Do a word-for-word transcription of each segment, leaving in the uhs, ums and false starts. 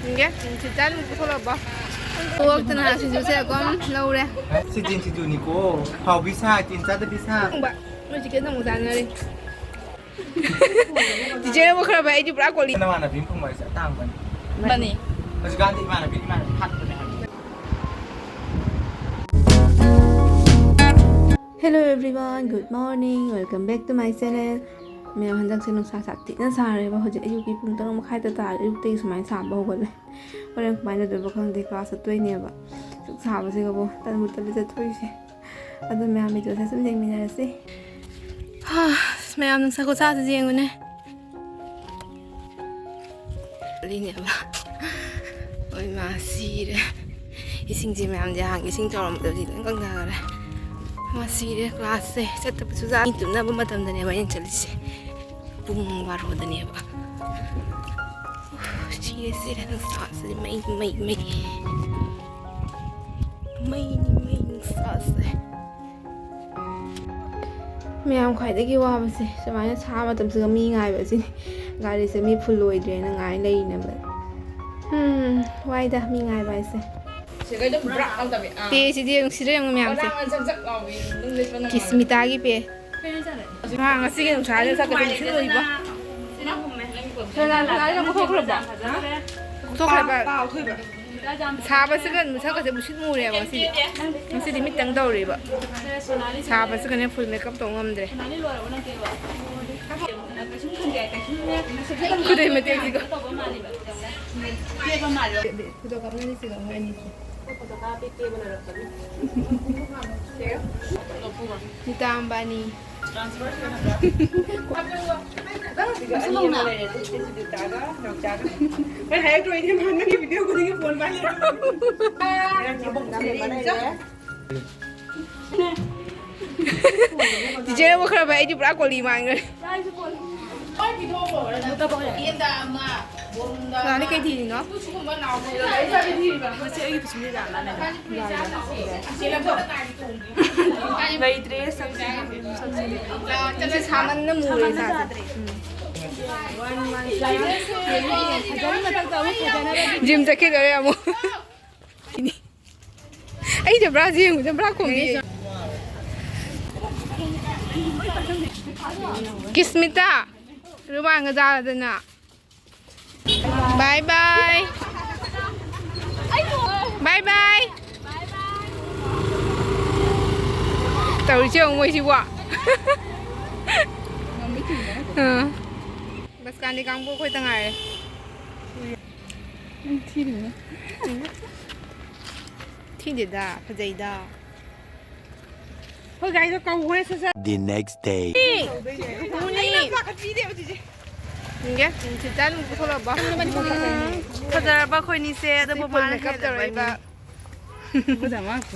ꯌꯦꯡꯒꯦ, ꯆꯤꯆꯥ ꯑꯗꯨꯝ ꯄꯨꯊꯣꯛꯂꯛꯄ꯫ ꯊꯣꯛꯇꯅ ꯁꯤꯡꯖꯨꯁꯦ ꯑꯗꯨꯝ ꯂꯧꯔꯦ꯫ ꯁꯤ ꯖꯤꯟ ꯁꯤꯡꯖꯨꯅꯤꯀꯣ꯫ ꯍꯥꯎꯕꯤ ꯁꯥ, ꯖꯤꯟ ꯆꯥꯗꯕꯤ ꯁꯥ꯫ ꯈꯪꯕ, ꯃꯣꯏ ꯆꯤꯀꯟ ꯊꯣꯡꯕ ꯆꯥꯅꯔꯤ꯫ ꯆꯤꯆꯦꯅ ꯄꯨꯈ꯭ꯔꯕ, ꯑꯩꯗꯤ ꯄꯨꯔꯥ ꯀꯣꯂꯤ꯫ ꯅꯃꯥꯟꯅꯕꯤ ꯑꯃ ꯐꯪꯕ ꯍꯥꯏꯁꯦ ꯑꯇꯥꯡꯕꯅꯤ꯫ ꯃꯥꯅꯤ꯫ ꯍꯧꯖꯤꯛꯀꯥꯟꯗꯤ ꯏꯃꯥꯟꯅꯕꯤ, ꯏꯃꯥꯟꯅꯕꯤ ꯍꯥꯠꯄꯅꯦ ꯍꯥꯏꯕ꯫ Hello everyone, good morning, welcome back to my channel. ꯃꯌꯥꯝ, ꯍꯟꯗꯛꯁꯦ ꯅꯨꯡꯁꯥ ꯁꯥꯊꯤꯅ ꯁꯥꯔꯦꯕ꯫ ꯍꯧꯖꯤꯛ ꯑꯌꯨꯛꯀꯤ ꯄꯨꯡ ꯇꯔꯨꯛ ꯃꯈꯥꯏꯗ ꯇꯥꯔꯦ꯫ ꯑꯌꯨꯛꯇꯒꯤ ꯁꯨꯃꯥꯏꯅ ꯁꯥꯕ ꯍꯧꯒꯠꯂꯦ꯫ ꯍꯣꯔꯦꯟ ꯀꯃꯥꯏꯅ ꯇꯧꯗꯣꯏꯕ ꯈꯪꯗꯦ, ꯀ꯭ꯂꯥꯁ ꯆꯠꯇꯣꯏꯅꯦꯕ꯫ ꯁꯨꯛ ꯁꯥꯕꯁꯤꯒꯕꯨ ꯇꯟꯕꯨ ꯇꯜꯂꯤ ꯆꯠꯊꯣꯛꯏꯁꯦ꯫ ꯑꯗꯨ ꯃꯌꯥꯝ ꯚꯤꯗꯤꯑꯣꯁꯦ ꯁꯨꯝ ꯌꯦꯡꯃꯤꯟꯅꯔꯁꯤ꯫ ꯍꯥ, ꯑꯁ, ꯃꯌꯥꯝ ꯅꯨꯡꯁꯥ ꯈꯨꯁꯥꯁꯦ ꯌꯦꯡꯉꯨꯅꯦ꯫ ꯂꯤꯅꯦꯕ꯫ ꯍꯣꯏ, ꯃꯥ ꯁꯤꯔꯦ꯫ ꯏꯁꯤꯡꯁꯦ ꯃꯌꯥꯝꯁꯦ ꯍꯥꯟꯅ ꯏꯁꯤꯡ ꯆꯥꯎꯔꯝꯕꯗꯣ ꯍꯧꯖꯤꯛ ꯂꯣꯏ ꯀꯪꯊꯈꯔꯦ꯫ ꯃꯥ ꯁꯤꯔꯦ꯫ ꯀ꯭ꯂꯥꯁꯁꯦ ꯆꯠꯇꯕꯁꯨ ꯌꯥ-, ꯃꯤ ꯇꯨꯝꯅꯕ ꯃꯇꯝꯗꯅꯦꯕ ꯑꯩꯅ ꯆꯠꯂꯤꯁꯦ꯫ ꯄꯨꯡ ꯕꯥꯔꯣꯗꯅꯦꯕ꯫ ꯎꯐ, ꯁꯤꯔꯦ, ꯁꯤꯔꯦ, ꯅꯨꯡꯁꯥꯁꯤꯗꯤ ꯃꯩ, ꯃꯩ, ꯃꯩ꯫ ꯃꯩꯅꯤ, ꯃꯩ ꯅꯨꯡꯁꯥꯁꯦ꯫ ꯃꯌꯥꯝ, ꯈ꯭ꯋꯥꯏꯗꯒꯤ ꯋꯥꯕꯁꯦ ꯁꯨꯃꯥꯏꯅ ꯁꯥꯕ ꯃꯇꯝꯁꯤꯒ ꯃꯤ ꯉꯥꯏꯕ ꯑꯁꯤꯅꯤ꯫ ꯒꯥꯔꯤꯁꯦ ꯃꯤ ꯐꯨꯜ ꯑꯣꯏꯗ꯭ꯔꯦꯅ ꯉꯥꯏ ꯂꯩꯅꯦꯕ꯫ ꯎꯝ, ꯋꯥꯏꯗ ꯃꯤ ꯉꯥꯏꯕ ꯍꯥꯏꯁꯦ꯫ ꯁꯤꯒꯩꯗꯣ ꯕ꯭ꯔꯥꯛ ꯂꯥꯎ ꯇꯝꯃꯦ꯫ ꯑꯥ꯫ ꯇꯦ, ꯁꯤꯗꯤ ꯌꯦꯡꯉꯨ, ꯁꯤꯗ ꯌꯦꯡꯉꯨ ꯃꯌꯥꯝꯁꯦ꯫ ꯃꯅꯥ ꯖꯛ ꯖꯛ ꯂꯥꯎꯕꯤ ꯅꯨꯡ ꯂꯤꯠꯄ ꯅꯨꯡꯉꯥꯏꯕ꯫ ꯀꯤꯁꯃꯤꯇꯥꯒꯤ ꯄꯦ꯫ ꯉꯥ ꯉꯁꯤꯒꯤ ꯅꯨꯡꯁꯥꯁꯦ ꯁꯛꯀꯁꯦ ꯃꯨꯁꯤꯟ ꯃꯨꯏꯕꯣ꯫ ꯁꯣꯅꯥ, ꯁꯣꯅꯥꯂꯤ ꯅꯪ ꯀꯣꯛꯊꯣꯛꯈ꯭ꯔꯕꯣ? ꯀꯣꯛꯊꯣꯛꯈ꯭ꯔꯕ? ꯁꯥꯕꯁꯤꯒ ꯁꯛꯀꯁꯦ ꯃꯨꯁꯤꯟ ꯃꯨꯔꯦꯕ ꯉꯁꯤꯗꯤ꯫ ꯉꯁꯤꯗꯤ ꯃꯤꯠꯇꯪ ꯇꯧꯔꯤꯕ꯫ ꯁꯥꯕꯁꯤꯒꯅꯦ ꯐꯨꯜ ꯃꯦꯀꯞ ꯇꯧ ꯉꯝꯗ꯭ꯔꯦ꯫ ꯈꯨꯗꯩ ꯃꯇꯦꯛꯁꯤꯒ꯫ ꯐꯣꯇꯣ ꯀꯥꯞꯅꯔꯤꯁꯤꯒ ꯃꯣꯏ ꯑꯅꯤꯁꯦ꯫ ꯅꯤꯇꯥ ꯑꯝꯕꯥꯅꯤ꯫ ꯃꯣꯏ ꯍꯥꯏꯔꯛꯇ꯭ꯔꯣ? ꯑꯩꯗꯤ ꯅꯍꯥꯟ ꯅꯪꯒꯤ ꯚꯤꯗꯤꯑꯣ ꯈꯨꯗꯤꯡꯒꯤ ꯐꯣꯟ ꯄꯥꯏ ꯂꯩꯔꯦ꯫ ꯇꯤꯆꯔ ꯑꯃ ꯈꯔ ꯐꯩ, ꯑꯩꯗꯤ ꯄꯨꯔꯥ ꯀꯣꯂꯤ ꯃꯥꯟꯈ꯭ꯔꯦ꯫ ꯀꯅꯥꯅ ꯀꯩ ꯊꯤꯔꯤꯅꯣ? ꯃꯁꯤ ꯑꯩꯒꯤ ꯄꯤꯁꯨꯝꯁꯦ ꯌꯥꯝ ꯅꯥꯟꯅ ꯂꯩ꯫ ꯂꯩꯇ꯭ꯔꯦ ꯁꯛꯁꯤꯗꯤ꯫ ꯁꯛꯁꯤꯗꯤ꯫ ꯁꯤ ꯁꯥꯃꯟꯅ ꯃꯨꯔꯦ ꯏꯁꯥꯁꯦ꯫ ꯎꯝ꯫ ꯖꯤꯝ ꯆꯠꯈꯤꯗꯣꯔꯦ ꯑꯃꯨꯛ꯫ ꯑꯩ ꯆꯝꯄ꯭ꯔꯥꯁꯦ ꯌꯦꯡꯉꯨ, ꯆꯝꯄ꯭ꯔꯥ ꯈꯣꯡꯕꯤ꯫ ꯀꯤꯁꯃꯤꯇꯥ, ꯔꯨꯃꯥꯟꯒ ꯆꯥꯔꯗꯅ꯫ ꯕꯥꯏ ꯕꯥꯏ꯫ ꯕꯥꯏ ꯕꯥꯏ꯫ ꯇꯧꯔꯤꯁꯦ ꯌꯦꯡꯉꯨ ꯃꯣꯏꯁꯤꯕꯣ꯫ ꯑꯥ꯫ ꯕꯁꯀꯥꯟꯗꯤ ꯀꯥꯡꯕꯨ ꯑꯩꯈꯣꯏꯗ ꯉꯥꯏꯔꯦ꯫ ꯅꯪ ꯊꯤꯔꯤꯅꯦ꯫ ꯊꯤꯗꯦꯗ, ꯐꯖꯩꯗ꯫ ꯑꯩꯈꯣꯏ ꯒꯥꯔꯤꯗꯣ ꯀꯧꯈ꯭ꯔꯦ, ꯁꯠ ꯁꯠ꯫ The next day. ꯄꯨꯅꯤ꯫ ꯌꯦꯡꯒꯦ, ꯅꯨꯡꯁꯤꯠ ꯆꯥ ꯑꯗꯨꯝ ꯄꯨꯊꯣꯛꯂꯛꯄ꯫ ꯎꯝ, ꯐꯖꯔꯕ ꯑꯩꯈꯣꯏꯅꯤꯁꯦ, ꯑꯗꯨꯕꯨ ꯁꯤ full ꯃꯥꯅ makeup ꯍꯦꯜꯂꯕ ꯇꯧꯔꯛꯏꯕ꯫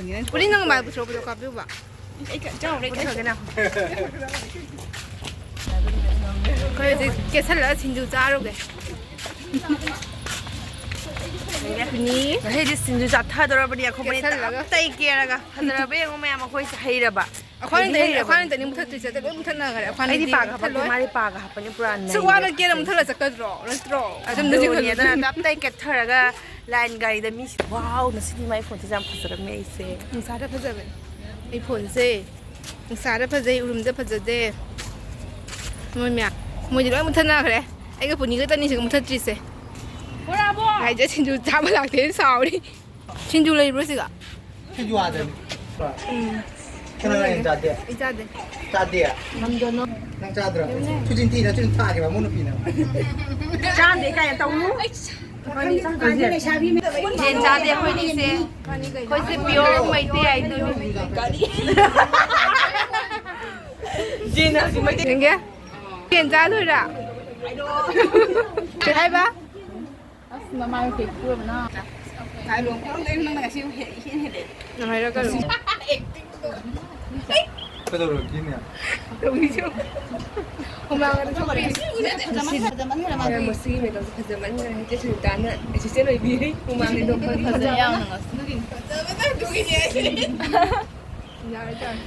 ꯏꯅꯦ꯫ ꯄꯨꯅꯤ, ꯅꯪ ꯃꯥꯏ ꯄꯨꯊꯣꯔꯛꯄꯗꯣ ꯀꯥꯞꯄꯤꯌꯨꯕ꯫ ꯑꯩ ꯀ-, ꯆꯥꯎꯔꯦ, ꯀꯩ-, ꯄꯨꯊꯣꯛꯑꯒꯦ ꯅꯪ꯫ ꯑꯩꯈꯣꯏ ꯍꯧꯖꯤꯛ ꯀꯦꯁꯜꯂꯒ ꯁꯤꯡꯖꯨ ꯆꯥꯔꯨꯒꯦ꯫ ꯄꯨꯅꯤ꯫ ꯉꯁꯤꯗꯤ ꯁꯤꯡꯖꯨ ꯆꯥꯊꯗꯧꯔꯕꯅꯤ, ꯑꯩꯈꯣꯏ ꯀꯦꯁꯜꯂꯒ꯫ ꯇꯞ ꯇꯩ ꯀꯦꯔꯒ꯫ ꯐꯖꯔꯕ ꯌꯦꯡꯉꯨ ꯃꯌꯥꯝ, ꯑꯩꯈꯣꯏꯁꯦ ꯍꯩꯔꯕ꯫ ꯑꯩꯈꯣꯏꯅ ꯍꯩꯗꯤ ꯇꯅꯤ-, ꯍꯩꯔꯕꯅꯤ꯫ ꯑꯩꯈꯣꯏꯅ ꯇꯅꯤ ꯃꯨꯊꯠꯇꯣꯏꯁꯦ, ꯑꯇꯩ ꯂꯣꯏ ꯃꯨꯊꯠꯅꯈ꯭ꯔꯦ꯫ ꯑꯩꯈꯣꯏꯅ ꯑꯩꯗꯤ ꯍꯩꯗꯤ ꯄꯥꯒ ꯍꯥꯞꯄꯛꯇꯦ, ꯃꯨꯊꯠꯂꯣꯏ꯫ ꯃꯥꯗꯤ ꯄꯥꯒ ꯍꯥꯞꯄꯅꯤ, ꯄꯨꯔꯥ ꯁꯨꯛ ꯋꯥꯅ ꯅꯩꯔꯦ ꯀꯦꯅ ꯈꯨꯊꯩꯁꯦ꯫ ꯃꯨꯊꯠꯂ ꯆꯠꯀꯗ꯭ꯔꯣ? ꯅꯠꯇ꯭ꯔꯣ? ꯑꯗꯨꯝ ꯑꯗꯨꯅꯦ, ꯅꯤꯡꯁꯤꯡꯍꯜꯂꯨ꯫ ꯑꯗꯨꯅ ꯇꯞ ꯇꯥꯏ ꯀꯦꯠꯊꯔꯒ ꯂꯥꯏꯟ ꯒꯥꯔꯤꯗ ꯃꯤꯁꯤ, "ꯋꯥꯎ, ꯉꯁꯤꯗꯤ ꯃꯥꯏ ꯐꯣꯟꯁꯦ ꯌꯥꯝ ꯐꯖꯔꯝꯃꯦ ꯑꯩꯁꯦ"꯫ ꯅꯨꯡꯁꯥꯗ ꯐꯖꯕꯅꯦ ꯑꯩ ꯐꯣꯟꯁꯦ꯫ ꯅꯨꯡꯁꯥꯗ ꯐꯖꯩ, ꯎꯔꯨꯝꯗ ꯐꯖꯗꯦ꯫ ꯃꯣꯏ ꯃꯌꯥꯝ, ꯃꯣꯏꯗꯤ ꯂꯣꯏ ꯃꯨꯊꯠꯅꯈ꯭ꯔꯦ꯫ ꯑꯩꯒ ꯄꯨꯅꯤꯒ ꯇꯅꯤꯁꯤꯒ ꯃꯨꯊꯠꯇ꯭ꯔꯤꯁꯦ꯫ ꯕꯣꯔꯥꯕꯣ! ꯉꯥꯏꯖ ꯁꯤꯡꯖꯨ ꯆꯥꯕ ꯂꯥꯛꯇꯦꯅ ꯁꯥꯎꯔꯤ꯫ ꯁꯤꯡꯖꯨ ꯂꯩꯕ꯭ꯔꯣ ꯁꯤꯒ? ꯁꯤꯡꯖꯨ ꯑꯥꯗꯅꯤ꯫ ꯎꯝ꯫ ꯀꯅꯥ ꯀꯅꯥ ꯌꯦꯟ ꯆꯥꯗꯦ? ꯑꯩ ꯆꯥꯗꯦ꯫ ꯆꯥꯗꯦ? ꯅꯪ ꯆꯥꯗ꯭ꯔꯣ? ꯁꯨꯖꯤꯟ ꯊꯤꯅ ꯁꯨꯖꯤꯟ ꯊꯥꯈꯤꯕ ꯑꯃꯨꯛ ꯅꯨꯄꯤꯅ꯫ ꯆꯥꯗꯦ ꯀꯥꯏꯅ ꯇꯧꯅꯨ꯫ ꯌꯦꯟ ꯆꯥꯗꯦ ꯑꯩꯈꯣꯏꯅꯤꯁꯦ꯫ ꯑꯩꯈꯣꯏꯁꯦ pure ꯃꯩꯇꯩ ꯍꯥꯏꯗꯨꯅꯤ꯫ ꯌꯦꯟ ꯍꯧꯖꯤꯛ ꯃꯩꯇꯩ꯫ ꯌꯦꯡꯒꯦ꯫ ꯌꯦꯟ ꯆꯥꯗꯣꯏꯔꯥ? ꯀꯩ ꯍꯥꯏꯕ? ꯑꯁ, ꯃꯃꯥꯏ ꯀꯩ ꯄꯨꯔꯕꯅ꯫ ꯅꯪ ꯍꯥꯏꯔꯛꯀꯅꯨ꯫ ꯀꯩꯗꯧꯔꯒꯦꯅꯦ? ꯍꯨꯃꯥꯡ ꯑꯗꯨꯝ ꯊꯣꯛꯄꯤ꯫ ꯃꯁꯤꯒꯤ makeupꯁꯦ ꯐꯖꯃꯟꯈ꯭ꯔꯦ꯫ ꯍꯧꯖꯤꯛ ꯁꯨꯅꯤꯇꯥꯅ assistant ꯑꯣꯏꯕꯤꯔꯤ꯫ ꯍꯨꯃꯥꯡ ꯑꯗꯨꯝ ꯊꯣꯛꯄꯤ꯫ ꯐꯖꯩ ꯌꯥꯝꯅ ꯉꯁꯤ꯫ ꯌꯥꯔꯦ, ꯌꯥꯔꯦ꯫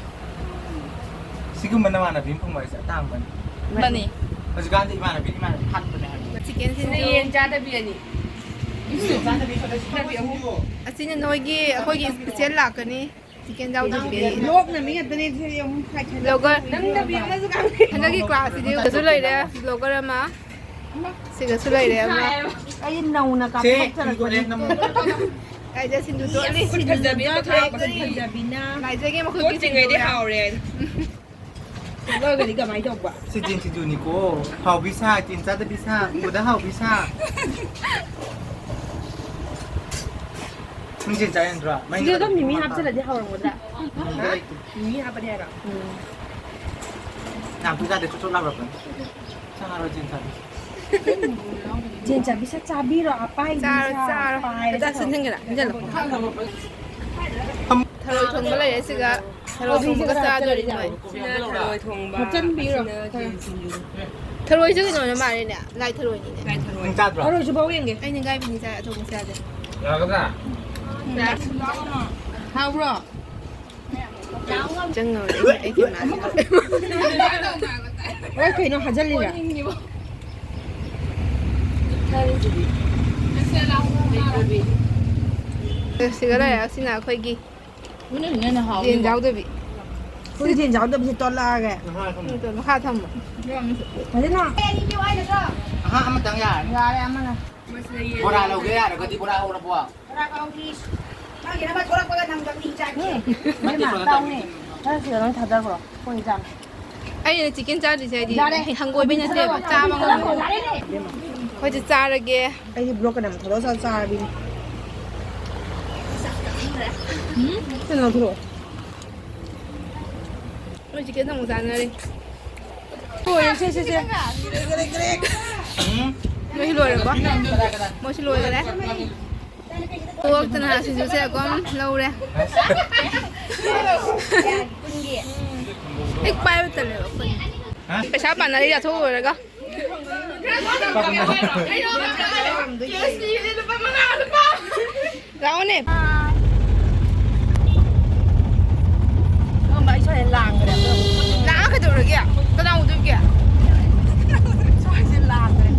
ꯁꯤꯒꯨꯝꯕ ꯅꯃꯥꯟꯅꯕꯤ ꯑꯃ ꯐꯪꯕ ꯍꯥꯏꯁꯦ ꯑꯇꯥꯡꯕꯅꯤ꯫ ꯃꯥꯅꯤ꯫ ꯍꯧꯖꯤꯛꯀꯥꯟꯗꯤ ꯏꯃꯥꯟꯅꯕꯤ, ꯏꯃꯥꯟꯅꯕꯤ ꯍꯥꯠꯄꯅꯦ ꯍꯥꯏꯕ꯫ ꯃꯁꯤ ꯁꯤꯅ ꯌꯦꯟ ꯆꯥꯗꯕꯤ ꯑꯅꯤ꯫ ꯑꯁꯤꯅ ꯅꯣꯏꯒꯤ, ꯑꯩꯈꯣꯏꯒꯤ ꯏꯁꯄꯤꯁꯦꯜ ꯂꯥꯛꯀꯅꯤ꯫ ꯆꯤꯀꯦꯟ ꯆꯥꯎꯗꯕꯤ ꯑꯅꯤ꯫ ꯂꯣꯛꯅ ꯃꯤ ꯉꯥꯛꯇꯅꯦ ꯁꯤꯗꯤ ꯑꯃꯨꯛ ꯍꯥꯏ-, ꯈꯥꯏꯗꯣꯛ-, ꯕ꯭ꯂꯣꯒꯔ꯫ ꯅꯪ ꯅꯨꯄꯤ ꯑꯃꯁꯨ ꯈꯪꯗꯦ꯫ ꯍꯟꯗꯛꯀꯤ ꯀ꯭ꯂꯥꯁꯁꯤꯗꯤ ꯁꯤꯗꯁꯨ ꯂꯩꯔꯦ ꯕ꯭ꯂꯣꯒꯔ ꯑꯃ꯫ ꯁꯤꯗꯁꯨ ꯂꯩꯔꯦ ꯑꯃ꯫ ꯑꯩ ꯅꯧꯅ ꯁꯦ, ꯀꯥꯞꯊꯣꯛꯆꯔꯛꯄꯅꯤ꯫ ꯁꯤꯡꯖꯨ ꯂꯩꯔꯛꯅꯕ꯫ ꯀꯥꯏꯗ ꯁꯤꯡꯖꯨ ꯇꯣꯠꯂꯤ? ꯈꯨꯠ ꯐꯖꯕꯤ ꯑꯃ ꯊꯣꯛꯂꯛꯄꯅꯤ꯫ ꯐꯖꯕꯤꯅ꯫ ꯂꯥꯏꯖꯒꯦ ꯃꯈꯨꯠꯀꯤ ꯇꯣꯠꯇ꯭ꯔꯤꯉꯩꯗꯤ ꯁꯤꯡꯖꯨꯗꯣ꯫ ꯍꯥꯎꯔꯦ ꯍꯥꯏꯗꯣ꯫ ꯂꯣꯏꯔꯒꯗꯤ ꯀꯃꯥꯏꯅ ꯇꯧꯕ? ꯁꯤ ꯖꯤꯟ ꯁꯤꯡꯖꯨꯅꯤꯀꯣ꯫ ꯍꯥꯎꯕꯤ ꯁꯥ, ꯖꯤꯟ ꯆꯥꯗꯕꯤ ꯁꯥ, ꯎꯕꯗ ꯍꯥꯎꯕꯤ ꯁꯥ꯫ ꯅꯪ ꯖꯤꯟ ꯆꯥ ꯌꯥꯗ꯭ꯔꯣ? ꯃꯩ ꯁꯤꯗ ꯑꯗꯨꯝ ꯃꯤꯃꯤ ꯃꯄꯥꯟ꯫ ꯍꯥꯞꯆꯜꯂꯗꯤ ꯍꯥꯎꯔꯝꯒꯗ꯭ꯔꯥ? ꯃꯤꯃꯤ ꯂꯩꯇꯦ꯫ ꯃꯤꯃꯤ ꯍꯥꯞꯄꯗꯤ ꯍꯥꯏꯔꯣ? ꯎꯝ꯫ ꯌꯥꯝ ꯀꯨꯏ ꯆꯥꯗꯦ, ꯆꯣꯠ ꯆꯣꯠ ꯂꯥꯎꯔꯛꯄꯅꯤ꯫ ꯆꯥꯔꯣ, ꯖꯤꯟ ꯆꯥꯕꯤ꯫ ꯖꯤꯟ ꯆꯥꯕꯤ ꯁꯥ ꯆꯥꯕꯤꯔꯣ, ꯑꯄꯥꯏꯕꯤ ꯆꯥꯔꯣ, ꯁꯥ ꯆꯥꯔꯣ꯫ ꯄꯥꯏꯔꯒ ꯑꯗ ꯁꯤ ꯆꯥꯔꯣ꯫ ꯁꯤꯟꯒꯦꯔꯥ? ꯁꯤꯟꯖꯜꯂꯣ꯫ ꯊꯔꯣꯏ ꯊꯣꯡꯕ ꯂꯩꯔꯦ ꯁꯤꯒ꯫ ꯊꯔꯣꯏ ꯊꯣꯡꯕꯒ ꯆꯥꯗꯣꯔꯤ ꯅꯣꯏ꯫ ꯁꯤꯅ ꯊꯔꯣꯏ ꯊꯣꯡꯕ, ꯍꯥꯞꯆꯟꯕꯤꯔꯣ꯫ ꯁꯤꯅ ꯖꯤꯟ ꯁꯤꯡꯖꯨ꯫ ꯊꯔꯣꯏꯁꯦ ꯀꯩꯅꯣꯅ ꯃꯥꯜꯂꯦꯅꯦ, ꯂꯥꯏ ꯊꯔꯣꯏꯅꯤꯅꯦ꯫ ꯂꯥꯏ ꯊꯔꯣꯏ꯫ ꯅꯪ ꯆꯥꯗ꯭ꯔꯣ? ꯊꯔꯣꯏꯁꯨ ꯄꯥꯎ ꯌꯦꯡꯒꯦ꯫ ꯑꯩ ꯅꯤꯡꯒꯥꯏꯕꯤꯅꯤ ꯆꯥꯏ, ꯑꯊꯣꯡꯕ ꯆꯥꯗꯦ꯫ ꯌꯥꯒꯗ꯭ꯔꯥ? ꯍꯥꯎꯕ꯭ꯔꯣ? ꯆꯪꯉꯧꯔꯦ ꯑꯩꯒꯤ ꯃꯥꯏꯁꯤꯗ꯫ ꯍꯣꯏ, ꯀꯩꯅꯣ ꯍꯥꯏꯖꯜꯂꯤꯔꯥ? ꯁꯤꯒ ꯂꯩꯔꯦ, ꯁꯤꯅ ꯑꯩꯈꯣꯏꯒꯤ ꯌꯦꯟ ꯌꯥꯎꯗꯕꯤ꯫ ꯑꯩꯈꯣꯏ ꯌꯦꯟ ꯌꯥꯎꯗꯕꯤꯁꯦ ꯇꯣꯠꯂꯛꯑꯒꯦ꯫ ꯃꯈꯥ ꯊꯝꯃꯣ꯫ ꯐꯖꯅ꯫ ꯑꯍꯥ, ꯑꯃꯇꯪ ꯌꯥꯔꯅꯤ꯫ ꯌꯥꯔꯦ, ꯑꯃꯅ꯫ ꯕꯣꯔꯥ ꯂꯧꯒꯦ ꯌꯥꯔꯒꯗꯤ ꯕꯣꯔꯥ ꯍꯧꯔꯕꯣ? ꯕꯣꯔꯥ ꯀꯥꯎꯗꯤ꯫ ꯅꯪꯒꯤ ꯅꯃ ꯊꯣꯔꯛꯄꯒ ꯅꯪ ꯆꯠꯅꯤ ꯆꯥꯅꯤ꯫ ꯎꯝ, ꯅꯠꯇꯦ, ꯏꯕꯦꯝꯃ, ꯁꯣꯗꯥ ꯇꯥꯎꯅꯦ꯫ ꯆꯥꯅꯤ꯫ ꯈꯔ ꯁꯤꯗ ꯂꯣꯏ ꯊꯥꯗꯈ꯭ꯔꯣ꯫ ꯑꯩꯈꯣꯏ ꯏꯟꯖꯥꯡ꯫ ꯑꯩꯅ ꯆꯤꯛꯀꯟ ꯆꯥꯗ꯭ꯔꯤꯁꯦ ꯍꯥꯏꯗꯤ ꯌꯥꯔꯦ꯫ ꯍꯪꯒꯣꯏꯕꯩ ꯅꯠꯇꯦꯕ, ꯆꯥꯕ ꯉꯝꯃꯣꯏꯕ꯫ ꯌꯥꯔꯦꯅꯦ꯫ ꯑꯩꯈꯣꯏꯁꯦ ꯆꯥꯔꯒꯦ꯫ ꯑꯩꯗꯤ ꯕ꯭ꯂꯣꯛꯀ ꯅꯝ ꯊꯥꯗꯣꯛꯑ ꯆꯥ-, ꯆꯥꯔꯕꯤꯅꯤ꯫ ꯎꯝ? ꯀꯩꯅꯣ ꯂꯧꯊꯣꯔꯛꯑꯣ꯫ ꯃꯣꯏ ꯆꯤꯛꯀꯟ ꯑꯃꯨꯛ ꯆꯥꯅꯔꯤ꯫ ꯂꯣꯏꯔꯦ, ꯁꯦ, ꯁꯦ, ꯁꯦ꯫ ꯎꯝ? ꯅꯣꯏꯁꯨ ꯂꯣꯏꯔꯕꯣ? ꯃꯣꯏꯁꯨ ꯂꯣꯏꯈꯔꯦ꯫ ꯇꯣꯛꯇꯅ ꯁꯤꯡꯖꯨꯁꯦ ꯑꯩꯈꯣꯏ ꯑꯍꯨꯝ ꯂꯧꯔꯦ꯫ ꯍꯦꯛ ꯄꯥꯏꯕ ꯇꯜꯂꯦꯕ ꯑꯩꯈꯣꯏ꯫ ꯍꯥ? ꯄꯩꯁꯥ ꯄꯥꯟꯅꯔꯤ ꯆꯥꯊꯣꯛ ꯂꯣꯏꯔꯒ꯫ ꯂꯥꯛꯑꯣꯅꯦ꯫ ꯂꯥꯛꯑ ꯀꯩꯗꯧꯔꯒꯦ? ꯀꯅꯥ ꯎꯗꯣꯏꯒꯦ? ꯁ꯭ꯋꯥꯏꯁꯦ ꯂꯥꯡꯈ꯭ꯔꯦ꯫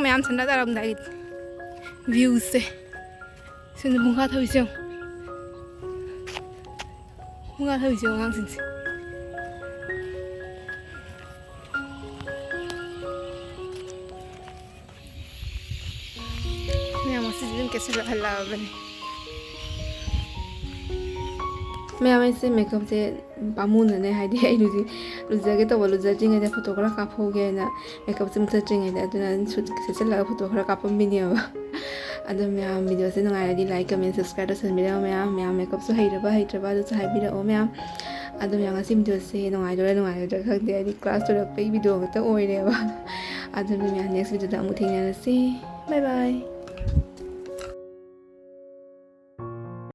ꯌꯥꯝ ꯁꯟꯗꯥ ꯇꯥꯔꯝꯗꯥꯏꯒꯤ ꯚ꯭ꯌꯨꯁꯦ꯫ ꯁꯤꯅ ꯄꯨꯡꯈꯥ ꯊꯧꯔꯤꯁꯦ ꯌꯦꯡꯉꯣ꯫ ꯄꯨꯡꯈꯥ ꯊꯧꯔꯤꯁꯦ ꯌꯦꯡꯉꯣ ꯑꯉꯥꯡꯁꯤꯡꯁꯦ꯫ ꯃꯌꯥꯝ ꯉꯁꯤꯗꯤ ꯑꯗꯨꯝ ꯀꯦꯁꯜꯂ ꯍꯜꯂꯛꯑꯕꯅꯦ꯫ ꯃꯌꯥꯝ ꯑꯩꯁꯦ ꯃꯦꯀꯞꯁꯦ ꯄꯥꯝꯃꯨꯅꯅꯦ, ꯍꯥꯏꯗꯤ ꯑꯩ ꯂꯨꯖꯤ-, ꯂꯨꯖꯒꯦ ꯇꯧꯕ, ꯂꯨꯖꯗ꯭ꯔꯤꯉꯩꯗ ꯐꯣꯇꯣ ꯈꯔ ꯀꯥꯞꯍꯧꯒꯦ ꯍꯥꯏꯅ ꯃꯦꯀꯞꯁꯦ ꯃꯨꯊꯠꯇ꯭ꯔꯤꯉꯩꯗ, ꯑꯗꯨꯅ ꯁꯨꯠ ꯁꯦꯠꯆꯜꯂꯒ ꯐꯣꯇꯣ ꯈꯔ ꯀꯥꯞꯄꯝꯃꯤꯅꯦꯕ꯫ ꯑꯗꯣ ꯃꯌꯥꯝ ꯚꯤꯗꯤꯑꯣꯁꯦ ꯅꯨꯡꯉꯥꯏꯔꯗꯤ like, comment, subscribe ꯇꯧꯁꯟꯕꯤꯔꯛꯑꯣ ꯃꯌꯥꯝ꯫ ꯃꯌꯥꯝ ꯃꯦꯀꯞꯁꯨ ꯍꯩꯔꯕ ꯍꯩꯇ꯭ꯔꯕ ꯑꯗꯨꯁꯨ ꯍꯥꯏꯕꯤꯔꯛꯑꯣ ꯃꯌꯥꯝ꯫ ꯑꯗꯣ ꯃꯌꯥꯝ ꯉꯁꯤ ꯚꯤꯗꯤꯑꯣꯁꯦ ꯅꯨꯡꯉꯥꯏꯗꯣꯏꯔꯥ ꯅꯨꯡꯉꯥꯏꯔꯣꯏꯗ꯭ꯔꯥ ꯈꯪꯗꯦ, ꯍꯥꯏꯗꯤ class ꯂꯣꯏꯔꯛꯄꯩ ꯚꯤꯗꯤꯑꯣ ꯈꯛꯇ ꯑꯣꯏꯔꯦꯕ꯫ ꯑꯗꯨꯅ ꯃꯌꯥꯝ next ꯚꯤꯗꯤꯑꯣꯗ ꯑꯃꯨꯛ ꯊꯦꯡꯅꯔꯁꯤ꯫ Bye bye꯫